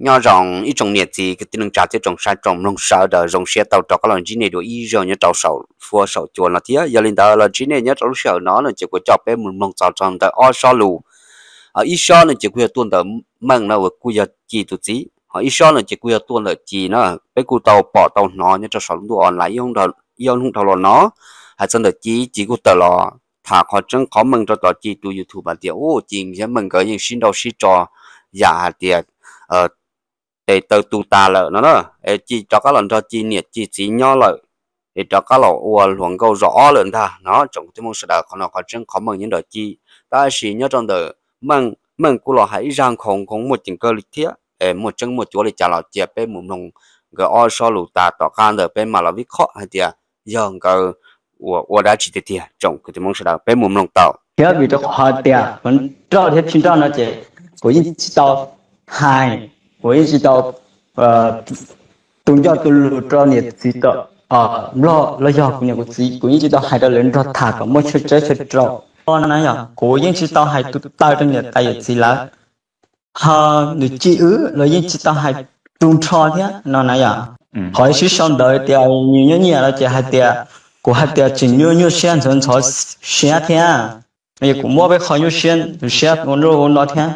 Nyob zoo ib tsoom niam txiv kwv tij neej tsa thiab tsoom saib tsoom mloog sawv daws, zoo siab tau rov qab los ntsib nej dua ib zaug nyob rau saum huab saum cua no thiab. Yog li ntawd los ntsib nej nyob rau lub sij hawm no no ces kuv coj peb mus mloog txog rau ntawm ob sob lus. Ib sob no ces kuj yog tuaj ntawm Meej no uas kuj yog Ci tus txiv, ho ib sob no ces kuj yog tuaj ntawm Ci na. Peb kuj tau pom tau hnov nyob rau saum lub ntuj online ib ob hnub dhau los no, hais txog ntawm Ci, Ci kuj tawm los tham qhov tseeb qhov meej rau tom Ci tus YouTube hais tias, u, Ci thiab Meej nkawd yeej sib nrauj sib tso yam hais tias tes taw tu tas lawm no na. Es Ci rov qab los nrog Ci niam Ci txiv nyob lawm, es rov qab los ua hluas nkauj zaum ob lawm ntag no tsoom kwv tij Hmoob sawv daws. Qhov no qhov tseeb qhov meej nyob ntawm Ci, tab sis nyob rau ntawm Meej, Meej kuj los hais ib zaj nkhaus nkoos muaj ceem kawg li thiab. Muaj tseeb muaj cuav li cas los cia peb mus mloog nkawd ob sob lus tas tom qab ntawd peb mam los vij qhov hais tias yog nkawd ua ua dab tsi tiag tiag tsoom kwv tij Hmoob sawv daws. Peb mus mloog tau. Thiab vim rau qhov tias kuv nrauj thiab tsis nrauj no ces kuv yeej tsis tau hais, kuv yeej tsis tau tu ncauj tu lus rau niam txiv tom Nplog los yog kuv niam kuv txiv, kuv yeej tsis tau hais rau lawv nrog tham kom muaj tsawg tsawg rau. Ua no na yog kuv yeej tsis tau hais tus taw rau niam tais yawm txiv lawv, ho nws Ci wb los yeej tsis tau hais tu nrho thiab no na yom. Qhov sib sau ntawd tias nyias nyob nyias los ces hais tias, kuv hais tias tseem nyuaj nyuaj siab ntxhov ntxhov siab thiab, es kuv muab peb qho nyuaj siab ntxhov siab ua nruj ua no thiab.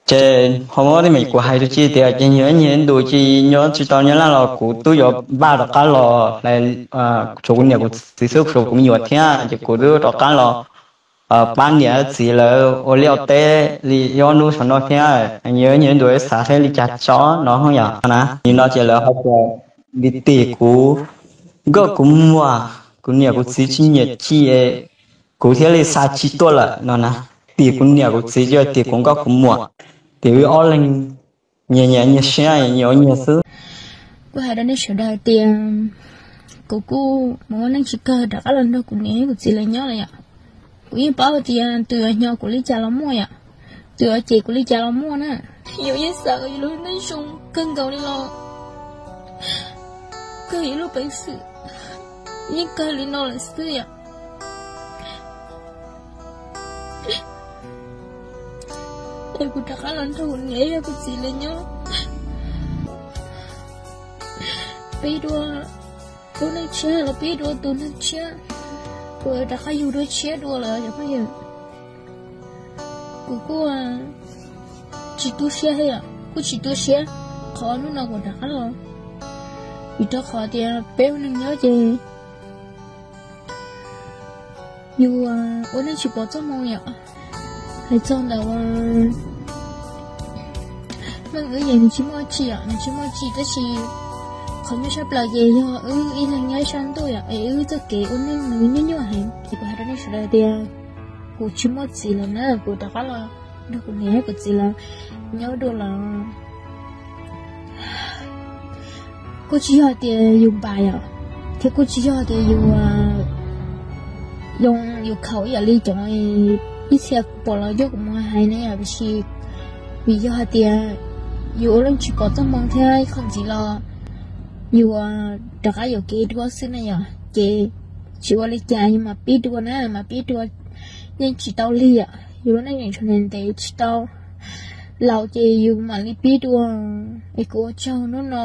Ces qhov muab tej me kuv hais rau Ci tias ces nyias nyias ntu ces nyob tsis tau nyob laj los kuv twb yuav npaj rov qab los, tshuav kuv niam kuv txiv xwb, tshuav kuv me nyuam thiab ces kuv twb rov qab los pab niam txiv lawv ua liaj ua teb li ob hnub saum no thiab. Nyias nyias ntu xav thiab li cas tso no yom na. Nim no ces lawv hais tias vim tim kuv nkauj kuv muam, kuv niam kuv txiv tsis nyiam Ci, kuv thiaj li xa Ci tuaj lawm no na. Tim kuv niam kuv txiv ces tim kuv nkauj kuv muam, tim wb ob leeg nyias nyias siab nyias ua nyias xwb. Kuv hais rau nej sawv daws tias kuv kuj mus ua neej tsis kawg rov qab los nrog kuv niam kuv txiv lawv nyob lawm yom. Kuv yeej paub tias tus yuav hnyuv kuv li cas los muaj yom, tus yuav cem kuv li cas los muaj na. Yus yeej xav kom yus lub neej zoo kawg nkaus li los kawg ib lub peev xwm yeej kawg li no lawm xwb yom. Es kuv rov qab los nrog kuv niam yog kuv txiv lawv nyob, pib dua lub neej tshiab los pib dua tus neeg tshiab, kuv rov qab yug dua tshiab dua lawm yom phooj ywg. Kuv kuj tsis tu siab thiab yom, kuj tsis tu siab qhov hnub no kuv rov qab los, vim rau qhov tias peb ua neeg nyob ces yus ua neej tsis pom txoj hmoo yom. Hais txog ntawm Meej wb ces nws tsis muaj tsi yom, nws tsis muaj tsi tab sis qhov nyuaj tshaj plaws ces yog wb ib leeg nyob ib sab ntuj yom, es wb txoj kev ua neej nws nyuaj nyuaj heev. Ces kuv hais rau nej sawv daws tias kuv tsis muaj txiv lawm na, kuv rov qab los nrog kuv niam kuv txiv lawv nyob dua lawm. Kuj tsis yog tias yus npam yom, thiab kuj tsis yog tias yus, yus khaum ib yam li cov ib txhia pom los yog kuv mus hais ne yom, tiam sis vim yog hais tias yus ua neej tsis pom txoj hmoo thiab ib qho ntxiv los yus rov qab yuam kev dua xwb na yom, ces tsis ua li cas yus mam pib dua na, mam pib dua yeej tsis tau lig yom, yus lub neej tseem tshuav ntev ntev tsis tau laus ces yus mam li pib dua. Es kuv ua tsaug hnub no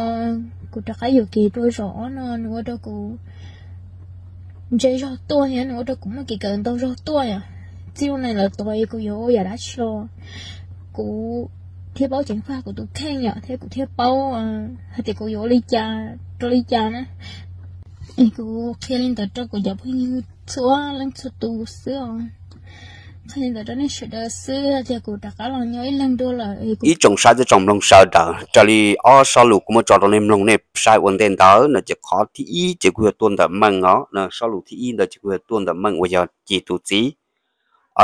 kuv rov qab yuam kev dua zaum ob no nws ua rau kuv ntse zog tuaj thiab nws ua rau kuv muaj kev kawm ntau zog tuaj yom. Txij ua neej lawm tod es kuv yuav ua yam dab tsi los kuv thiaj paub ceev faj kuv tus kheej yom, thiab kuv thiaj paub hais tias kuv yuav ua li cas rau li cas na. Es kuv qhia li ntawd rau kuv cov phooj ywg txhua leej txhua tus xwb os. Qhia li ntawd rau nej sawv daws xwb tias kuv rov qab los nyob ib leeg dua lawm. Ib tsoom saib thiab tsoom mloog sawv daws, raws li ob sob lus kuv muab tso rau nej mloog nej saib ua ntej ntawd no ces qhov thib ib ces kuj yog tuaj ntawm Meej os, sob lus thib ib ntawd ces kuj yog tuaj ntawm Meej uas yog Ci tus txiv.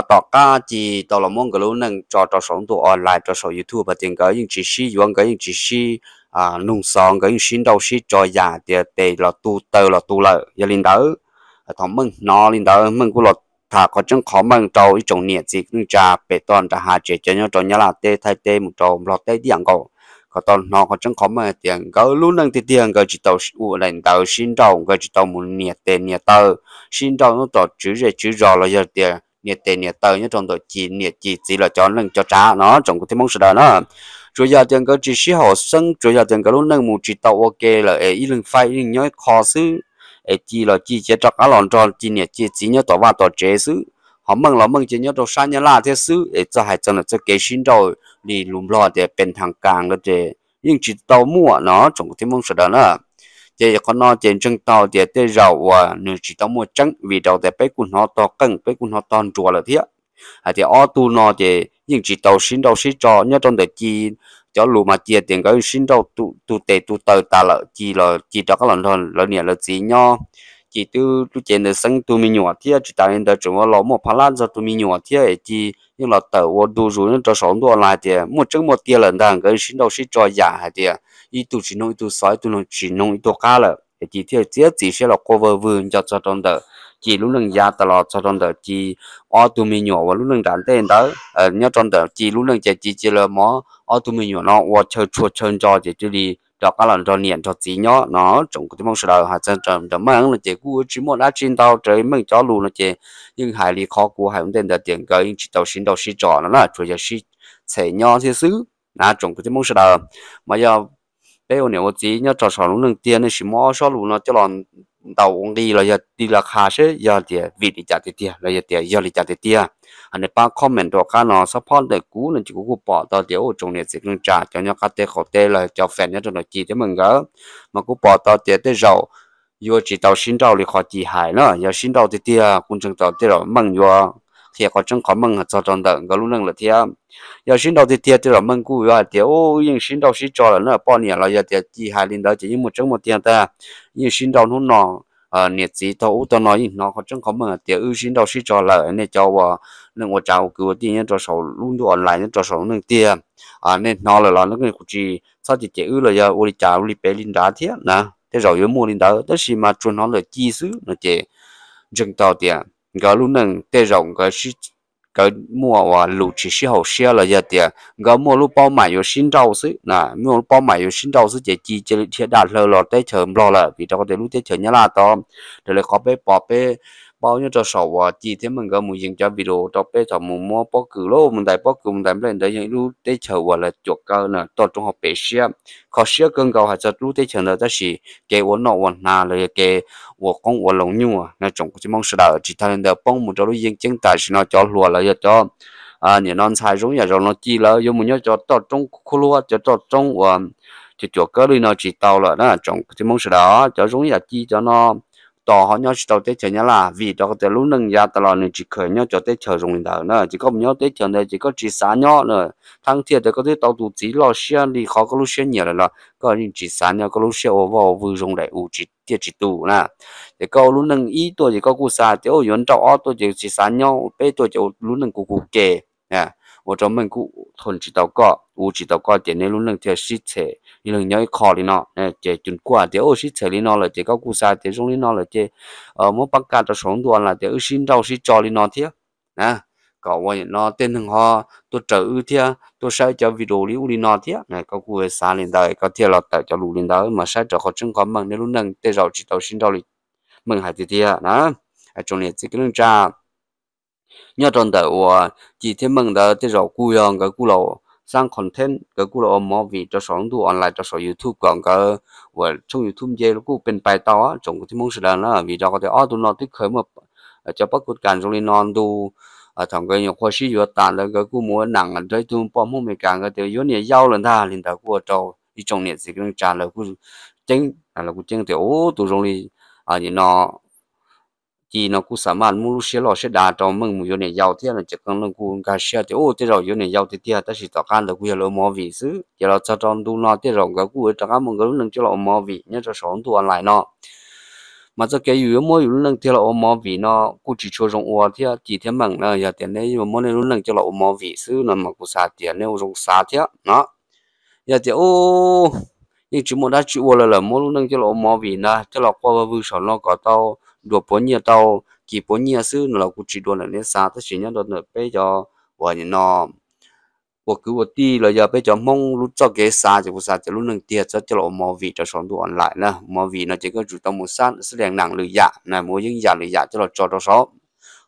Tom qab Ci tau los muab nkawd lub neej tso rau saum ntuj online rau saum YouTube hais tias nkawd yeej tsis sib yuav, nkawd yeej tsis sib nug xov, nkawd yeej sib nrauj sib tso yam tias tes los tu taw los tu lawm. Yog li ntawd thaum Meej hnov li ntawd Meej kuj los tham qhov tseeb qhov meej rau ib tsoom niam txiv neej tsa pem toj nram hav tsev cov nyob rau Nyab Laj teb, Thaib teb mus rau Nplog teb tib yam nkaus, kom tau hnov qhov tseeb qhov meej hais tias nkawd lub neej tiag tiag nkawd tsis tau ua daim ntawv sib nrauj, nkawd tsis tau mus nias tes nias taw sib nrauj nyob tom tswv zej tswv zos los yog tias niam tes niam taw nyob rau ntawm Ci niam Ci txiv lawv cov neej cov tsav no tsoom kwv tij Hmoob sawv daws na. Tsuas yog tias nkawd tsis sib haum xeeb, tsuas yog tias nkawd lub neej mus tsis tau ua ke lawm es ib leeg faib ib leeg nyob ib qho xwb, es Ci los Ci cia rov qab los nrog Ci niam Ci txiv nyob tom vaj tom tsev xwb, ho Meej los Meej cia nyob rau sab Nyab Laj thiab xwb, es txoj hais txog ntawm txoj kev sib nrauj li lus Nplog tias pes thas kas nkawd ces yeej tsis tau muaj no tsoom kwv tij Hmoob sawv daws na. Ces qhov no ces ntseeg tau tias tej zaum uas nws tsis tau muaj tseeb vim rau tias peb kuj hnov tog qeej peb kuj hnov tog nruas lawm thiab, hais tias ob tug no ces yeej tsis tau sib nrauj sib tso nyob rau ntawm Ci. Cov lus mas cia tias nkawd sib nrauj tu tes tu taw tas lawm Ci los Ci rov qab los nrog lawv niam lawv txiv nyob. Ci twb lub cev ntawd xeeb tug me nyuam thiab tsis tas li ntawd tseem ua los muaj pha lab txog tus me nyuam thiab es Ci yeej los tawm ua ntu zus nyob rau saum ntuj online tias muaj tseeb muaj tiag lawm ntag, nkawd sib nrauj sib tso yam hais tias ib tug tsis noog ib tug xov, ib tug tsis noog ib tug qab lawm es Ci thiaj txiav txim siab los quaj vawg vwg nco txog rau ntawm Ci lub neej yav tas los txog rau ntawm Ci ob tug me nyuam uas lub neej nram ntej ntawd. Nyob rau ntawm Ci lub neej ces Ci cia li mov ob tug me nyuam no ua chaw tshua chaw nco ces cia li rov qab los nrog niam nrog txiv nyob no tsoom kwv tij Hmoob sawv daws. Hais txog ntawm Meej no ces kuj tsis muaj dab tsi ntau raws Meej cov lus no ces yeej hais li qhov kuv hais ua ntej ntawd tias nkawd yeej tsis tau sib nrauj sib tso no na, tsuas yog sib txhem nyob thiab xwb na tsoom kwv tij Hmoob sawv daws. Mas yog peb ua niam ua txiv nyob rau saum lub neej tiag nej sim muab ob sob lus no coj los ntaus ua nqi los yog ti los qha seb yog tias vim li cas tiag tiag los yog tias yog li cas tiag tiag. Hais nej pab comment rau qab no, xab phob ntawm kuv no ces kuv kuj pom tau tias ua tsoom niam txiv neej tsa cov nyob qab teb qaum teb los cov fan nyob rau ntawm Ci thiab Meej nkawd, mas kuv pom tau tias tej zaum yuav tsis tau sib nrauj li qhov Ci hais na. Yog sib nrauj tiag tiag kuj ntseeg tau tej zaum Meej yuav qhia qhov tseeb qhov meej txog rau ntawm nkawd lub neej lawm thiab. Yog sib nrauj tiag tiag tej zaum Meej kuj yuav hais tias wb yeej sib nrauj sib tso lawm na poj niam los yog tias Ci hais li ntawd ces yeej muaj tseeb muaj tiag ntag. Yeej sib nrauj hnub no, niam txiv taug ub taug no yeej hnov qhov tseeb qhov meej hais tias wb sib nrauj sib tso lawm. Nej cov uas neeg ua tsav ua kwv ua tij nyob rau saum lub ntuj online nyob rau saum lub neej tiag, nej hnov lawm los nej kuj tsis txhob cem cem wb los yog ua li cas ua li pem li nrad thiab na. Tej zaum yuav muaj li ntawd tab sis mas tsuas hnov ntawm Ci xwb no ces ntseeg tau tias nkawd lub neej tej zaum nkawd muaj uas lus tsis sib haum siab los yog tias nkawd muaj lub paub mam yuav sib nrauj xwb na, muaj lub paub mam yuav sib nrauj xwb ces Ci cia li dhia daj hlaw los teb chaws Nplog lawm vim rau qhov tias lub teb chaws Nyab Laj tod raws li qhov peb pom peb paub nyob rau saum uas Ci thiab Meej nkawd mus yees cov video rau peb thaum mus muab pob kws los mus ntais pob kws mus ntais nplej ntawd yog ib lub teb chaws uas lawv cuam kaw na toj roob hauv pes siab, kho siab kawg nkaus hais txog lub teb chaws ntawd tab sis kev ua noj ua hnav los yog kev ua qoob ua loo nyuaj na tsoom kwv tij Hmoob sawv daws. Tsis tas li ntawd poob mus rau lub yeeb ceeb tam sim no cov hluas los yog cov nim no ntxhais zoo yam zaum no Ci lawv yuav mus nyob cov toj roob khuab luab cov toj roob uas cuam cuam kawg li no tsis tau lawm na tsoom kwv tij Hmoob sawv daws. Cov zoo yam Ci cov no tos ho nyob tsis tau teb chaws Nyab Laj vim rau qhov tias lub neej yav tas los nws tsis kheev nyob cov teb chaws zoo li ntawd na ces koj mus nyob teb chaws ntawd ces koj tsis xav nyob na. Thaab thiaj tias koj twb tau tus txiv loj siab li qhov koj lub siab nyiam lawm los koj yeej tsis xav nyob, koj lub siab ua vaj ua vwj zoo daim u tsis tiaj tsis tus na. Ces koj ua lub neej ib tuaj ces koj kuj xav tias yuav nrauj, ob tuaj ces tsis xav nyob, peb tuaj ces ua lub neej kuv kuv ke ua rau Meej kuj thuam tsis tau koj, u tsis tau koj ces nej lub neej thiaj sib txhem ib leeg nyob ib qho li no. Ces cus kuaj tias sib txhem li no lawm ces koj kuj xav tias zoo li no lawm ces muab pab kaj rau saum ntuj online tias wb sib nrauj sib tso li no thiab na, kom ua no tej neeg ho tuaj raws wb thiab tuaj saib cov video li ub li no thiab. Koj kuj xav li ntawd koj thiaj los tawm cov lus li ntawd mas saib raws qhov tseeb qhov meej nej lub neej tej zaum tsis tau sib nrauj li Meej hais tiag tiag na. Tsoom niam txiv kwv tij neej tsa, nyob rau ntawm uas Ci thiab Meej ntawd tej zaum kuj yog nkawd kuj los xab content, nkawd kuj los ua movie rau saum ntuj online rau saum YouTube kom nkawd uas tshooj YouTube nce los kuj pes pais tau tsoom kwv tij Hmoob sawv daws na. Vim rau qhov tias ob tug no twb kheev muaj cov pob kws kas zoo li no ntu, thaum nkawd nyuam qhuav sib yuav tas ntawd nkawd kuj mus ua nam nrog ib tug poj Hmoob Amelikas, nkawd tias yuav niam yau lawm ntag. Li ntawd kuj ua rau ib tsoom niam txiv kwv tij neej tsa lawv kuj ceeb, lawv kuj ceeb tias ub tus zoo li no Ci no kuj xav maj muab lub siab loj siab dav rau Meej mus yuav niam yau thiab no ces Meej kuj nkag siab tias ub tej zaum yuav niam yau tiag tiag, tab sis tom qab ntawd kuj yog lawv ua movie xwb. Ces los txog rau ntu no tej zaum nkawd kuj rov qab muab nkawd lub neej coj los ua movie nyob rau saum ntuj online no. Mas txoj kev yus yuav muab yus lub neej coj los ua movie no kuj tsis tshua zoo ua thiab Ci thiab Meej na. Yog tias neb yuav muab nej lub neej coj los ua movie xwb no mas kuv xav tias neb ua zoo xav thiab no. Yog tias ub yeej tsis muaj dab tsi ua lawm lawm muab lub neej coj los ua movie ntag, coj los quaj vwg vwg saum no kom tau dua puav nyiaj tau Ci puav nyiaj xwb no los kuv tsis dua ntawm neb xav, tab sis nyob rau ntawm peb cov uas nim no ua kwv ua tij los yog peb cov Hmoob lub txoj kev xav ces kuv xav tias lub neej tiag txhob coj los ua movie rau saum ntuj online na. Movie no ces koj tsum tau mus xab lees nam lwm yam na, mus ua yeeb yam lwm yam coj los tso rau saum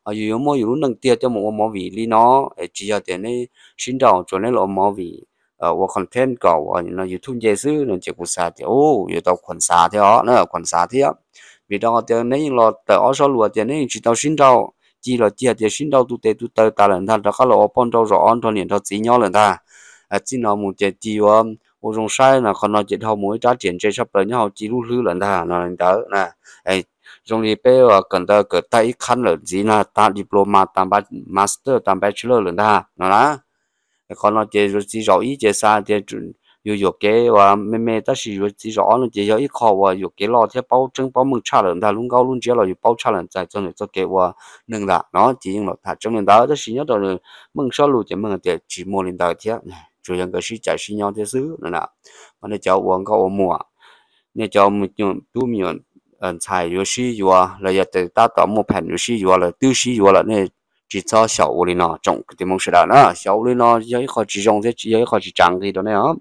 yus yuav muab yus lub neej tiag coj mus ua movie li no, es tsis yog tias neb sib nrauj tsuas neb los ua movie, ua content kom uas YouTube nce xwb no ces kuv xav tias yuav tau khuam xav thiab os, khuam xav thiab. Vim rau qhov tias neb yeej los tawm ob sob lus tias neb yeej tsis tau sib nrauj, ci los ci hais tias sib nrauj tu tes tu taw tas lawm ntag, rov qab los ua poj nrauj zaum ob nrog niam nrog txiv nyob lawm ntag. Txij no mus ces ci yuav ua zoo saib no, qhov no ces dhau mus ib rab riam ntse tshaj plaws nyob hauv ci lub hlwb lawm ntag no li ntawd. Zoo li peb kawm ntawv kawm tag ib qhab lawm ntxiv na, tag diploma, tag master, tag bachelor lawm ntag no na. Qhov no ces yuav txiv zaum ib ces xav tias yus yuam kev uas me me, tab sis yuav txiv zaum ob no ces yog ib qho uas yuam kev loj thiab paub tseeb paub meej tshaj lawm ntag, lub nkaub lub ntsiab los yus paub tshaj lawm txais txog nws txoj kev ua neeg ntag no ces yeej los tham tseeb li ntawd. Tab sis nyob rau meej sob lus ces meej tias tsis muaj li ntawd thiab, tsuas yog nkawd sib cais sib nyob thiab xwb no na. Mas nej cov ua nkauj ua muam, nej cov tub me nyuam ntxhais yuav sib yuav los yog tias tab tom muaj pheem yuav sib yuav lawm twb sib yuav lawm, nej tsis txhob xyaum ua li no tsoom kwv tij Hmoob sawv daws na. Xyaum ua li no yog ib qho tsis zoo thiab yog ib qho tsis tsa nqi rau nej os.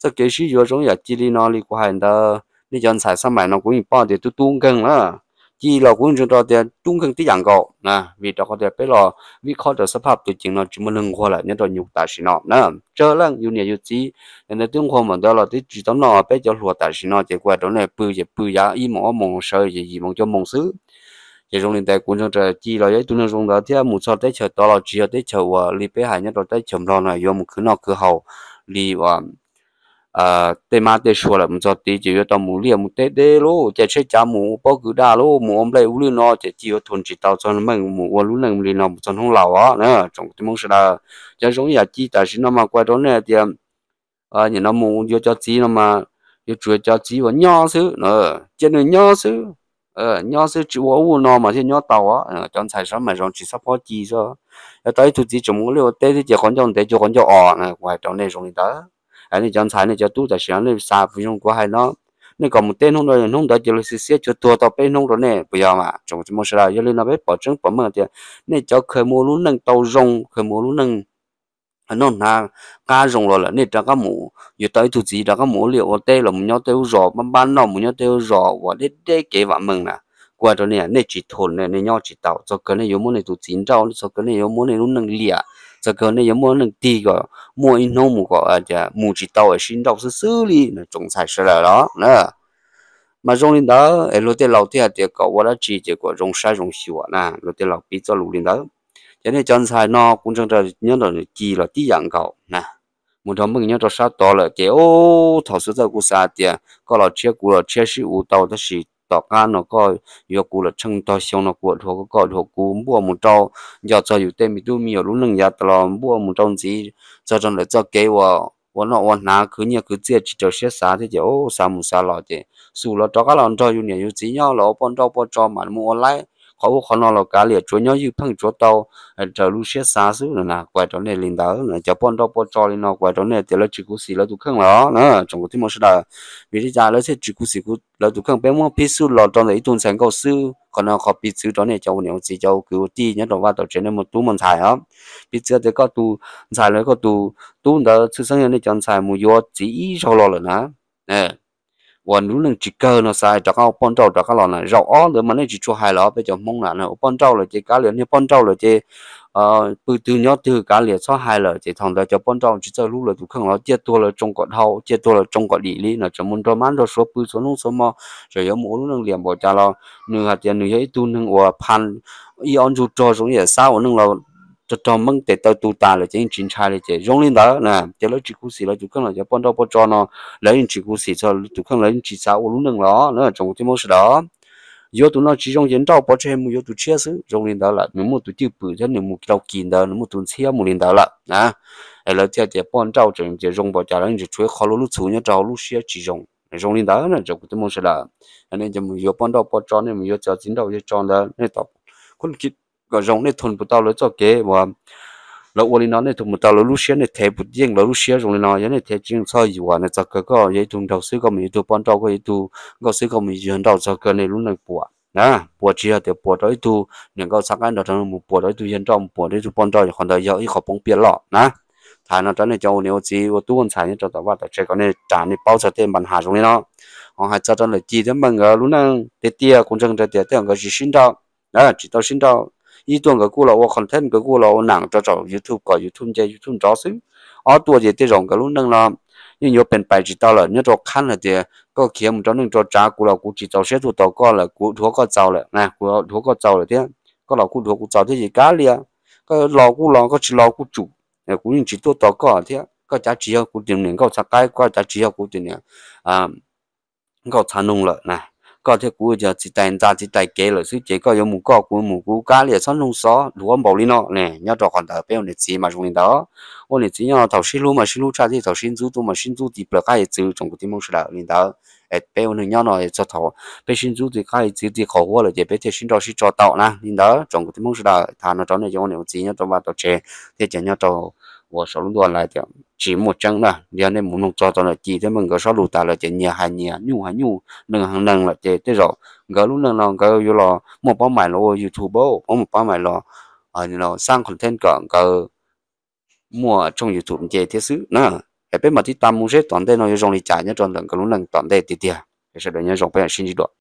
Txoj kev sib yuav zoo yam ci li no li kuv hais ntawd, nej cov ntxhais xab mais no kuv yeej paub tias tub tub nkeeg na, ci los kuv yeej ntseeg rau tias tub nkeeg tib yam nkaus na, vim rau qhov tias peb los vim khob rau xab phaj tus ceev no tsis muaj neeg nquag lawm nyob rau nyuv tam sim no na. Tsawg leej yus niam yus txiv ntawd twb nquag npaum ntawd los twb tsis tau noj, peb cov hluas tam sim no ces kuv hais rau nej pw ces pw yav ib moos ob moos, sawv ces yim moos cuaj moos xwb. Ces zoo li ntawd kuv ntseeg rau ci los yog ib tug neeg zoo ntawd thiab, mus txog teb chaws tod los tsis yog teb chaws uas li peb hais nyob rau teb chaws Nplog no yuav mus khwv noj khwv haus li uas tej mab tej sua lawm, mus txog tid ces yuav tau mus liaj mus teb deb lub, caij tsheb cav mus ua pob kws daj lub, mus ua nplej ua lwj no ces ci yuav thuam tsis tau txog meej mus ua lub neej li no mus txog hnub laus os na tsoom kwv tij Hmoob sawv daws. Cov zoo ib yam ci tam sim no mas kuv hais rau nej tias nim no mus yuav cov txiv no mas yuav tsum yuav cov txiv uas nyob xwb, cia nws nyob xwb, nyob xwb tsis ua ub ua no mas thiaj nyob tau. Cov ntxhais sawv mas zoo tsis txhob phob ci xwb. Yog tau ib tug txiv tseem mus ua liaj ua teb thiab ces qhov ncauj ntev cuag qhov ncauj os, kuv hais rau nej zoo li ntawd. Nej cov ntxhais nej cov tub tam sim no nej xav pes zoo kuv hais no, nej kom mus teb hnub no hnub ntawd ces luag xiav xiab cuag tuag tau peb hnub rau nej puas yog mas tsoom kwv tij Hmoob sawv daws. Yog li no peb pom tseeb pom meej tias nej cov khaws mus ua lub neej tau zoo, khaws mus ua lub neej noj hnav qab zoo los lawm nej rov qab mus yuav tau ib tug txiv rov qab mus ua liaj ua teb los mus nyob tej lub zos npab npab noj, mus nyob tej lub zos uas deb deb kev vam meej na. Kuv hais rau nej, nej tsis thuam nej nyob tsis tau, txog kawg nej yuav muab nej tus txiv nrauj, txog kawg nej yuav muab nej lub neej liam, txog kawg nej yuav muab neej tig kom muaj ib hnub mus kom mus tsis tau es sib nrauj xwb xwb li no tsoom ntxhais sawv daws los na. Mas zoo li ntawd es luag tej laus thiaj hais tias kom ua dab tsi ces kom zoo saib zoo xyuas na, luag tej laus piv txoj lus li ntawd. Ces nej cov ntxhais no kuv ntseeg rau nyob rau ci los tib yam nkaus na. Mus nrog meej nyob rau sab tod lawm ces ub thaum xub txawj kuv xav tias koj los tshiab kuv los tshiab sib u tau, tab sis tom qab no koj yuav kuv lawm tsheej tog xyoo no kuv dhuav koj, koj dhuav kuv, npuaj mus rau nco txog yus tej me tub me nyuam lub neej yav tas los npuaj mus rau ntxiv, txog rau ntawm txoj kev uas ua noj ua hnav khwv nyiaj khwv txiaj tsis raws siab xav thiab ces ub xav mus xav los ces xum los rov qab los nrog yus niam yus txiv nyob los ua poj nrauj poj tso mas mus ua laib qhov ub qhov no los kav liam, tsuav nyob ywj pheej tsuav tau raws lub siab xav xwb na. Kuv hais rau nej li ntawd, cov poj nrauj poj tso li no kuv hais rau nej tias lawv tsis khuv xim lawv tus kheej los na tsoom kwv tij Hmoob sawv daws. Vim li cas lawv thiaj tsis khuv xim lawv tus kheej? Peb muab piv xwm los rau ntawm ib tug ntxhais nkauj xwb, qhov no qhov piv txwv rau nej cov ua niam ua txiv cov ua kwv ua tij nyob rau vaj tau tsev nej muaj tub muaj ntxhais os. Piv txwv tias koj tus ntxhais los koj tus tub ntawd tshwj xeeb yog nej cov ntxhais mus yuav txiv ib zaug los lawm na, uas lub neej tsis kawg no xav rov qab ua poj nrauj rov qab los na. Zaum ob ntawd mas nej tsis tshua hais los peb cov Hmoob na, ua poj nrauj lawm ces kav liam, niag poj nrauj lawm ces pw twg nyob twg kav liam txhob hais lawm ces thaum ntawd cov poj nrauj tsis txawj hlub lawv tus kheej los ciaj tuag lawv tsoo kom dhau, ciaj tuag lawv tsoo kom dim li no, tseem mus nrog mab nrog suav pw txhua hnub txhua hmo, tseem yuav mus ua lub neej liam npaum cas los nws hais tias nws yog ib tug neeg uas pha ib ob ntsug rog zoo ib yam xab ua neej los rog rog meeb tes taw tu tas lawm ces yeej tsis ntshai li ces zoo li ntawd na. Ces lawv tsis khuv xim lawv tus kheej los cov poj nrauj poj tso no lawv yeej tsis khuv xim txog tus kheej, lawv yeej tsis xav ua lub neej los na tsoom kwv tij Hmoob sawv daws. Yuav tus no tsis zoo ces nrauj pov tseg mus yuav tus tshiab xwb, zoo li ntawd lawm. Nws muaj tus cwj pwm thiab nws mus rau kis ntawd nws muaj tus ntxhiab mus li ntawd lawm na. Es lawv thiaj tias poj nrauj tseem tias zoo npaum cas los yeej tseem tshuav ib qho lub lub txhuv nyob rau hauv lub siab tsis zoo. Zoo li ntawd na tsoom kwv tij Hmoob sawv daws. Nej mus yuav poj nrauj poj tso, nej mus yuav cov txiv nrauj txiv tso ntawd nej tom kom zoo, nej thuam puas tau lawv txoj kev uas lawv ua li no, nej thuam puas tau lawv lub siab, nej thev puas yeej lawv lub siab zoo li no. Yog nej thev tsis yeej txhob yuav na, txog kawg koj yog ib tug nraug xwb, koj mus yuav ib tug poj nrauj, koj yog ib tug nkauj xwb, koj mus yuav nrauj txog kawg nej lub neej puas na. Puas tsis yog tias puas rau ib tug niam nkauj txhab qaib nrog rau mus, puas rau ib tug yawg nrauj, puas rau ib tug poj nrauj, qhov ntawd yog ib qho poob piaj loj na. Tham no rau nej cov ua niam ua txiv ua tub ua ntxhais nyob rau tom vaj tom tsev kom nej ras nej paub txog tej npa nhas zoo li no. Ho hais txog rau ntawm Ci thiab Meej nkawd lub neej tiag tiag kuv ntseeg rau tias tej zaum nkawd tsis sib nrauj, tsis tau sib nrauj. Ib tuaj nkawd kuj los ua content, nkawd kuj los ua nam rau saum YouTube kom YouTube nce YouTube nrov xwb. Ob tuaj ces tej zaum nkawd lub neej no yeej yuav pes pais tsis tau lawm nyob rau qhab hais tias koj khiav mus rau neej rau tsav, kuv los kuv tsis txaus siab tuaj tos koj lawm, kuv dhuav koj txaus lawm na, kuv dhuav koj txaus lawm thiab, koj los kuj dhuav kuv txaus thiab ces kav liam, koj los kuj los, koj tsis los kuj tsum, kuv yeej tsis tuaj tos koj thiab. Koj cav tsis yog kuv tus niam nkauj txhav qaib, koj cav tsis yog kuv tus niam nkauj txhav noog lawm na. Koj thiab kuv yog txiv tais ntxa txiv tais kev lawm xwb ces koj yuav mus koj, kuv mus kuv, kav liam, txhob noog xov dhuav npaum li no ne. Nyob rau qhov ntawd peb ua niam txiv mas zoo li ntawd. Ua niam txiv nyob no thaum sib hlub mas sib hlub tshaj, thiab thaum sib ntxub tuaj mas sib ntxub tib plaws qab hiav txwv tsoom kwv tij Hmoob sawv daws li ntawd. Es peb ua neeg nyob no txog thaum peb sib ntxub tib qab hiav txwv tib qhov huab lawm ces peb thiaj sib nrauj sib tso tau na. Li ntawd tsoom kwv tij Hmoob sawv daws, tham no rau nej cov ua niam ua txiv nyob rau vaj tau tsev thiab cov nyob rau uas saum lub ntuj online tias tsis muaj tseeb na. Yog nej mus mloog txog tau ntawm Ci thiab Meej nkawd sob lus tas lawm ces nyias hais nyias, nyuj hais nyuj, neeg hais neeg lawm ces tej zaum nkawd lub neej no nkawd yuav los muaj pab mais los ua YouTube, muaj pab mais los xab content kom nkawd muaj tshooj YouTube nce thiab xwb na. Es peb mam tib tas mus seb tom ntej no yuav zoo li cas nyob rau ntawm nkawd lub neej tom ntej tiag tiag. Sawv daws nyob zoo, peb mam sib ntsib dua.